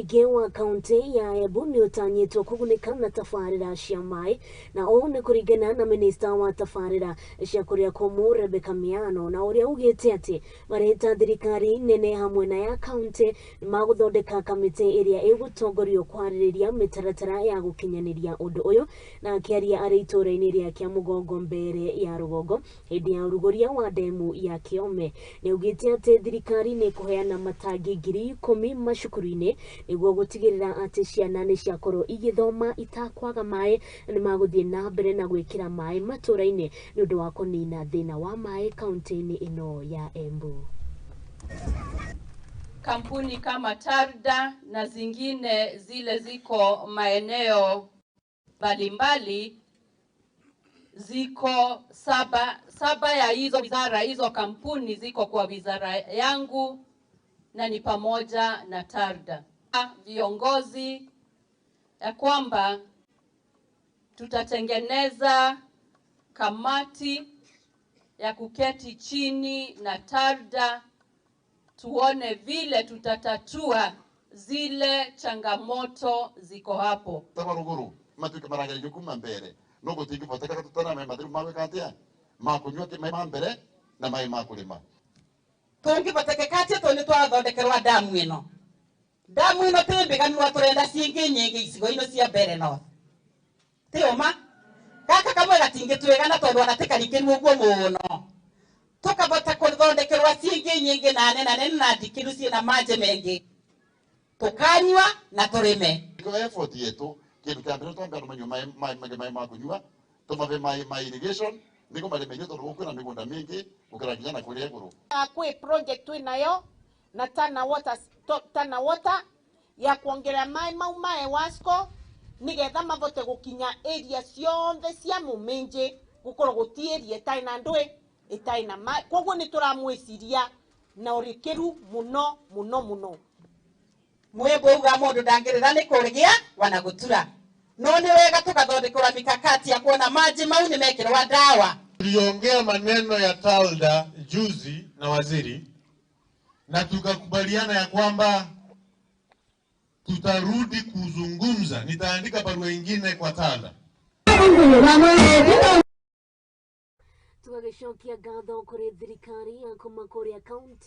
Mũingĩ wa kaunti ya Embu nĩ ũtanyĩtwo kũgunĩka na tabarĩra cia maĩ, na ũũ nĩ kũringana na minista wa tabarĩra cia kũrĩa kũmũ Rebecca Miano, na ũrĩa ugĩte atĩ marĩ ta thirikari nene hamwe na ya kaunti nĩ magũthondeka kamĩtĩ ĩrĩa ĩgũtongorio kwarĩrĩria mĩtaratara ya gũkinyanĩria ũndũ ũyũ. Na akĩaria arĩ itũũra-inĩ rĩa Kĩamũgongo Mbeere ya Rũgongo hĩndĩ ya ũrugũria wa ndemu ya Kĩome, nĩaugĩte atĩ thirikari nĩ ĩkũheana matangi 10,000 macukuru-inĩ nĩguo gũtigĩrĩra atĩ ciana nĩ ciakorwo igĩthoma itakwaga maĩ, na nĩ magũthiĩ na mbere na gwĩkĩra maĩ matũũra-inĩ nĩ ũndũ wa kũnina thĩna wa maĩ kaunti-inĩ ĩno ya Embu. Kampuni kama Tarda na zingine zile ziko maeneo mbalimbali, ziko saba, saba ya hizo wizara, hizo kampuni ziko kwa wizara yangu na ni pamoja na Tarda. Viongozi ya kwamba tutatengeneza kamati ya kuketi chini na Tarda tuone vile tutatatua zile changamoto ziko hapo. Tabaruguru matuike maragerio kuma mbere no gutingĩboteka tutana maĩ matheru ma gwĩka atĩa ma kũnyua maĩ ma mbere na maĩ ma kũrĩma. Tũngĩbotekeka atĩa tondũ nĩtwathondekerwa damu ĩno. Damu ĩno tĩ mbĩganĩrwa tũrenda ciingĩ nyingĩ icigo-inĩ cia Mbeere North. Tĩ ũma? Gaka kamwe gatingĩtwĩgana tondũ ona tĩ karikĩru ũguo mũno. Tũkabota kũthondekerwa ciingĩ nyingĩ na nene nene na ndikĩru ciĩna maji mengĩ. Tũkanyua na tũrĩme. Nĩkĩo effort yetu kĩndũ kĩa mbere twambe andũ manyue maĩ ma kũnyua, tũmabe maĩ ma irrigation nĩguo marĩme irio tondũ gũkwĩna mĩgũnda mĩingĩ gũkĩra nginya na kũrĩa igũrũ. Kwĩ project twĩ nayo na Tana Water, Tana Water ya kuongerera maĩ mau ma Ewasco nigetha mabote gũkinya area ciothe cia Mũmĩnjĩ gũkorwo gũti area ĩtarĩ na ndũĩ ĩtarĩ na maĩ. Koguo nĩ tũramwĩciria na ũrikĩru mũno mũno mũno. Mwembo uga mũndũ ndangĩrĩra nĩ kũrĩgĩa wana gũtura. No nĩ wega tũgathondekera mikakati ya kuona maji mau nĩ mekĩrwa dawa. Tuliongea maneno ya Talda juzi na waziri na tukakubaliana ya kwamba tutarudi kuzungumza. Nitaandika barua ingine kwa Talda. Tugagĩcokia ngatho kũrĩ thirikari ya kuma kũrĩa kaunti